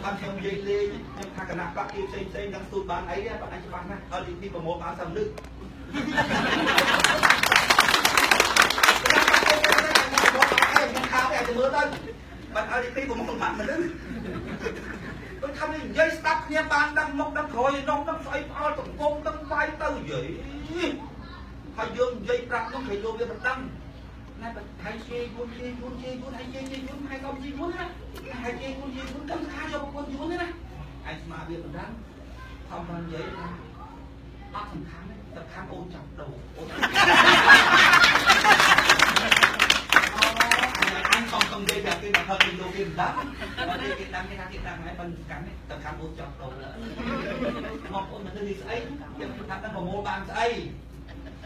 បានខ្ញុំនិយាយលេងខ្ញុំថាគណៈបកគេផ្សេងផ្សេងនឹងស្ទូចបានអីទេបងអញច្បាស់ណាស់ LDP ប្រមូលបានសំលឹកខ្ញុំថាតែមើលទៅបាន LDP ប្រមូលបានមិនដឹងtôi ថានិយាយស្ដាប់គ្នាបានដឹងមុខដឹងក្រោយនំដឹងស្អីផ្អើលកំពុងដឹងវាយទៅនិយាយហើយយើងនិយាយប្រាប់នោះគេលោកវាមិនដឹងណែបើថៃជេយួនជេយួនជេយួនហើយជេយួនហើយកុំជេយួនណាហើយជេយួនជេយួនដឹងថាយកប្រពន្ធយួនទេណាឯងស្មាវាមិនដឹងខំបាននិយាយថាអត់សំខាន់ទេសំខាន់អូនចាប់ដូរអូនអញខំកំនិយាយប្រាប់គេថាគេលោកគេមិនដឹងបើគេដឹងគេថាគេដឹងហើយបើសំខាន់ទេសំខាន់អូនចាប់ដូរបងប្អូនមិនដឹងស្អីខ្ញុំថាដឹងប្រមូលបានស្អី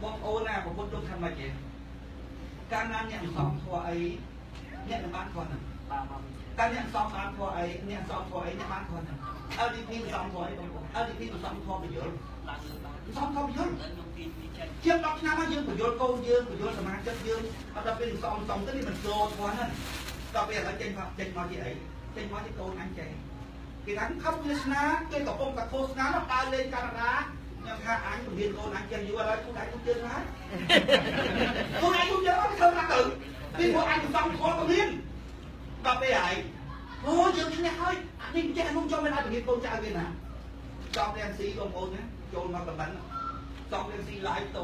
បងប្អូនណាប្រពន្ធលោកថាម៉េចទេកាលណាអ្នកសំធัวអីអ្នកនឹងបានធัวហ្នឹងកាលអ្នកសំបានធัวអីអ្នកសំធัวអីអ្នកបានធัวហ្នឹង LDP សំធัวអីបងប្អូន LDP សំធัวពយល់សំធัวពយល់ជាង10ឆ្នាំហើយយើងពយល់កូនយើងពយល់សមាជិកយើងអត់ដល់ពេលសំសំទៅនេះមិនចូលធัวហ្នឹងដល់ពេលឥឡូវចេញមកជាអីចេញមកជាកូនអញចេះគេថាខំវាសនាគេកំពុងតែឃោសនានោះដើរលេងកាណាដាខ្ញុំថាអញពរៀនកូនអញចេះយូរឥឡូវគូដៃគូជើងហើយកូនអញគូជើងអត់ធ្វើណាទៅពីព្រោះអញសំធម៌ពរៀនដល់ពេលហើយអូយើងឈ្នះហើយអានេះចេះអានោះចូលមិនអាចពរៀនកូនចៅគេណាសំរៀងស៊ីបងប្អូនណាចូលមកកំមិនសំរៀងស៊ីឡាយត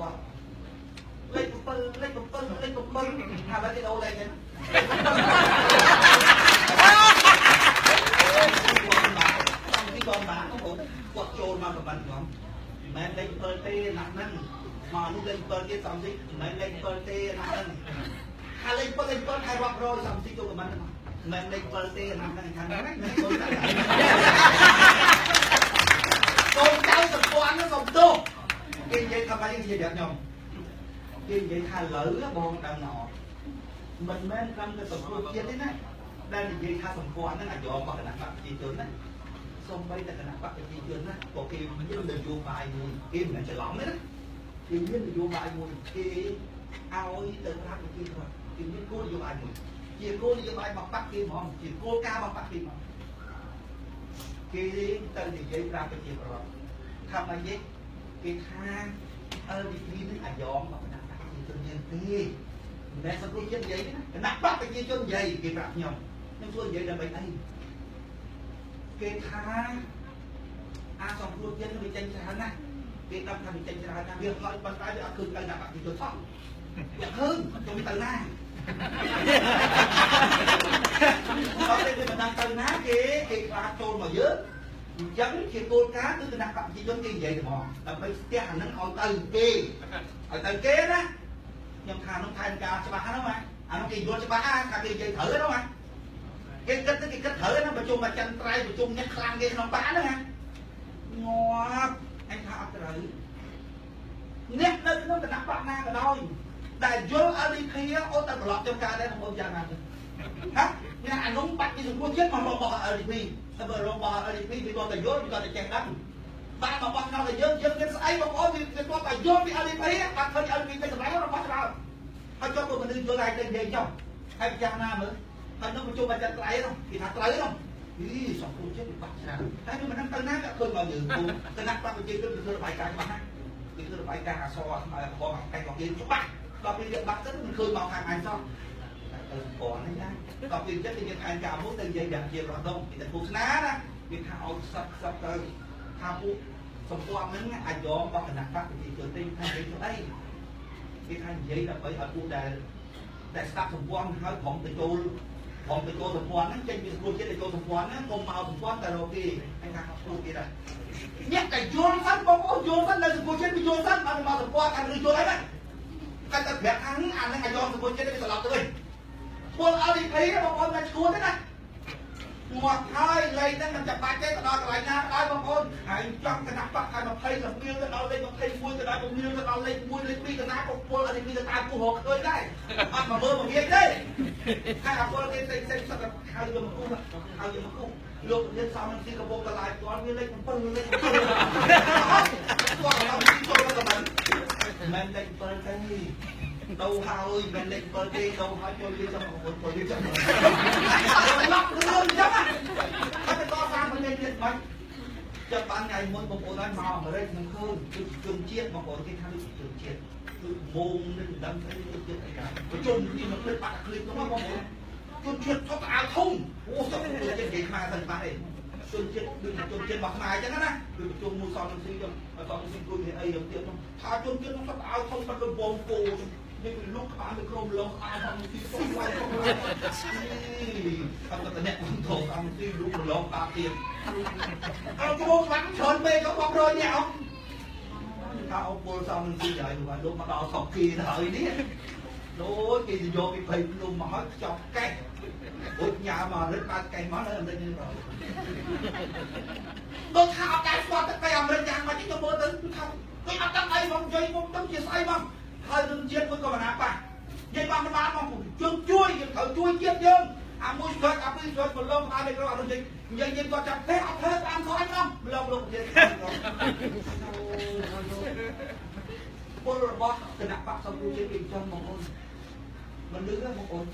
លេខ7លេខ7លេខ7ថាឥឡូវគេដូរលេខហ្នឹងសំស៊ីបងបាទបងប្អូនគាត់ចូលមកកំមិនហ្មងមិនលេខ7ទេណាស់ហ្នឹងមកនោះលេខ7ទៀតសំស៊ីមិនលេខ7ទេណាស់ហ្នឹងថាលេខ7លេខ7ហើយរាប់រយសំស៊ីចូលកំមិនហ្នឹងមិនលេខ7ទេណាស់ហ្នឹងខាងហ្នឹងកូនចៅកូនចៅសម្ព័ន្ធហ្នឹងសុំទោសគេនិយាយថាម៉េចគេនិយាយប្រាប់ខ្ញុំគេនិយាយថាលើបងដឹងណោមិនមែនត្រឹមតែសង្គ្រោះជាតិទេណាដែលនិយាយថាសម្ព័ន្ធហ្នឹងអាយ៉ងរបស់គណៈបក្សប្រជាជនណាសូម្បីតែគណៈបក្សប្រជាជនណាក៏គេមាននយោបាយមួយគេមិនច្រឡំទេណាគេមាននយោបាយមួយគេឲ្យទៅប្រាប់ប្រជាពលរដ្ឋគេមានគោលនយោបាយមួយជាគោលនយោបាយរបស់បក្សគេហ្មងជាគោលការណ៍របស់បក្សគេហ្មងគេទៅនិយាយប្រាប់ប្រជាពលរដ្ឋថាម៉េចទេគេថា LDP នឹងអាយ៉ងរបស់គណៈបក្សប្រជាជនយើងទេមិនមែនសង្គមជាតិនិយាយទេណាគណៈបក្សប្រជាជននិយាយគេប្រាប់ខ្ញុំខ្ញុំសួរនិយាយដើម្បីអីគេថាអាសង្គ្រោះជាតិវាចេញច្រើនណាស់គេដឹងថាវាចេញច្រើនណាស់វាហើយប៉ុន្តែវាអត់ឃើញទៅណាបក្សប្រជាជនសោះវាឃើញទៅទៅណាដល់ពេលវាមិនដឹងទៅណាគេគេខ្លាចចូលមកយើងអញ្ចឹងជាគោលការណ៍គឺគណៈបក្សប្រជាជនគេនិយាយទៅមកដើម្បីស្ទះអានឹងឲ្យទៅគេឲ្យទៅគេណាខ្ញុំថានោះផែនការច្បាស់ហ្នឹងណាអានោះគេយល់ច្បាស់ថាគេនិយាយត្រូវហ្នឹងណាគេគិតទៅគេគិតត្រូវណាប្រជុំអាចិនត្រៃប្រជុំអ្នកខ្លាំងគេក្នុងបាក់ហ្នឹងណាងាប់អញថាអត់ត្រូវអ្នកនៅក្នុងគណៈបកណាក៏ដោយដែលយល់ LDP អូនតែប្រឡប់ចំការដែរបងប្អូនយ៉ាងណាទេហាអ្នកអានោះបាច់ពីសង្គមជាតិមករបស់ LDP តែបើរបស់ LDP វាគាត់តែយល់វាគាត់តែចេះដឹងបានមកបោះឆ្នោតតែយើងយើងមានស្អីបងប្អូនវាគាត់តែយល់ពី LDP បាត់ឃើញ LDP ទៅសម្រាប់របស់ច្រើនហើយចុះបើមនុស្សយល់ហើយទៅនិយាយចុះហើយពិចារណាមើលហើយនោះប្រជុំអាចិនត្រៃនោះគេថាត្រូវនោះអីសង្គមជាតិវាបាក់ច្រើនតែវាមិនដឹងទៅណាវាឃើញមកយើងគណៈបក្សប្រជាជនវាធ្វើរបាយការណ៍ច្បាស់ណាគេធ្វើរបាយការណ៍អសរខ្មៅក្រហមអាកែរបស់គេច្បាស់ដល់ពេលវាបាក់ទៅមិនឃើញមកខាងអញសោះទៅសម្ព័ន្ធនេះដែរដល់ពេលចិត្តគេមានផែនការមួយទៅនិយាយយ៉ាងជារដងគេទៅឃោសនាណាគេថាឲ្យខ្សឹបខ្សឹបទៅថាពួកសម្ព័ន្ធហ្នឹងអាយ៉ងរបស់គណៈបក្សប្រជាជនទេថាគេធ្វើអីគេថានិយាយដើម្បីឲ្យពួកដែលស្ដាប់សម្ព័ន្ធហើយព្រមទៅចូលបងទៅចូលសម្ព័ន្ធហ្នឹងចេញពីសង្គមជាតិទៅចូលសម្ព័ន្ធហ្នឹងកុំមកសម្ព័ន្ធតែរកគេហើយថាគូគេដែរអ្នកតែយល់សិនបងប្អូនយល់សិននៅសង្គមជាតិវាយល់សិនបានមកសម្ព័ន្ធខាងឬយល់ហើយណាគាត់តែប្រាប់ខាងអាហ្នឹងអាយ៉ងសង្គមជាតិវាត្រឡប់ទៅវិញពល LDP បងប្អូនមិនឈួនទេណាងាប់ហើយលេខហ្នឹងមិនចាំបាច់ទេទៅដល់កន្លែងណាក៏ដោយបងប្អូនហើយចង់គណៈបក្សខែ20លមៀលទៅដល់លេខ21ទៅដល់ពមៀលទៅដល់លេខ1លេខ2កណាក៏ពល LDP ទៅតាមគូរកឃើញដែរអត់មកមើលមកងាយទេហើយអាពលគេផ្សេងផ្សេងសឹកតែហៅយកមកគូហៅយកមកគូលោកមានសំនឹងស៊ីកំពុងតឡាយផ្ទាល់វាលេខ7លេខ7គាត់អត់ចូលទៅមិនមិនលេខ7ទេ đâuហើយមិនលេខ7ទេđâuហើយពលវាចាំបងប្អូនពលវាចាំឡប់រឿងអញ្ចឹងហើយទៅកសាង ចាប់បានថ្ងៃមុនបងប្អូនហើយមកអាមេរិកខ្ញុំឃើញគឺជនជាតិបងប្អូនគេថាដូចជនជាតិគឺមងនឹងមិនដឹងស្អីជនជាតិអីដែរប្រជុំគ្នាមកឃ្លីបបាក់ឃ្លីបហ្នឹងបងប្អូនជនជាតិថត់អាវធំអូសុខជនជាតិនិយាយខ្មែរទៅបាត់ទេជនជាតិដូចជនជាតិរបស់ខ្មែរអញ្ចឹងណាគឺប្រជុំមួយសំនឹងស៊ីចឹងសំនឹងស៊ីគួយអីយ៉ាងទៀតនោះថាជនជាតិនោះថត់អាវធំបាត់ដូចបងគោនេះវាលុកក្បាលទៅក្រុមឡងអាវសំនឹងស៊ីសុខឡាយសុខឡាយអត់តែអ្នកបងធំសំនឹងស៊ីលុកឡងតាទៀតអើគោស្វាក់ច្រើនពេកក៏បងរយនេះអត់ថាអពលសំនឹងស៊ីហើយលោកមកដល់ស្រុកគេទៅហើយនេះដូចគេយកពីភ័យភ្នំមកហើយខ្ចប់កេះរួចញ៉ាមករឹកបាត់កេះមកនៅអាមេរិកនេះដូចថាអត់ដែរស្គាល់ទឹកដីអាមេរិកយ៉ាងម៉េចទៅមើលទៅថាដូចអត់ដឹងអីមកនិយាយមកដឹងជាស្អីមកហើយរឿងជាតិមួយក៏មិនណាប៉ះនិយាយបានមិនបានមកយើងជួយយើងត្រូវជួយជាតិយើងអាមួយស្រួចអាពីរស្រួចមកលងបាននេះក្រអត់និយាយនិយាយយើងគាត់ចាប់ទេអត់ធ្វើតាមខអញមកលងលោកជាតិពលរបស់គណៈបក្សសង្គ្រោះជាតិគេចង់បងប្អូនមិនលឺទេបងប្អូន។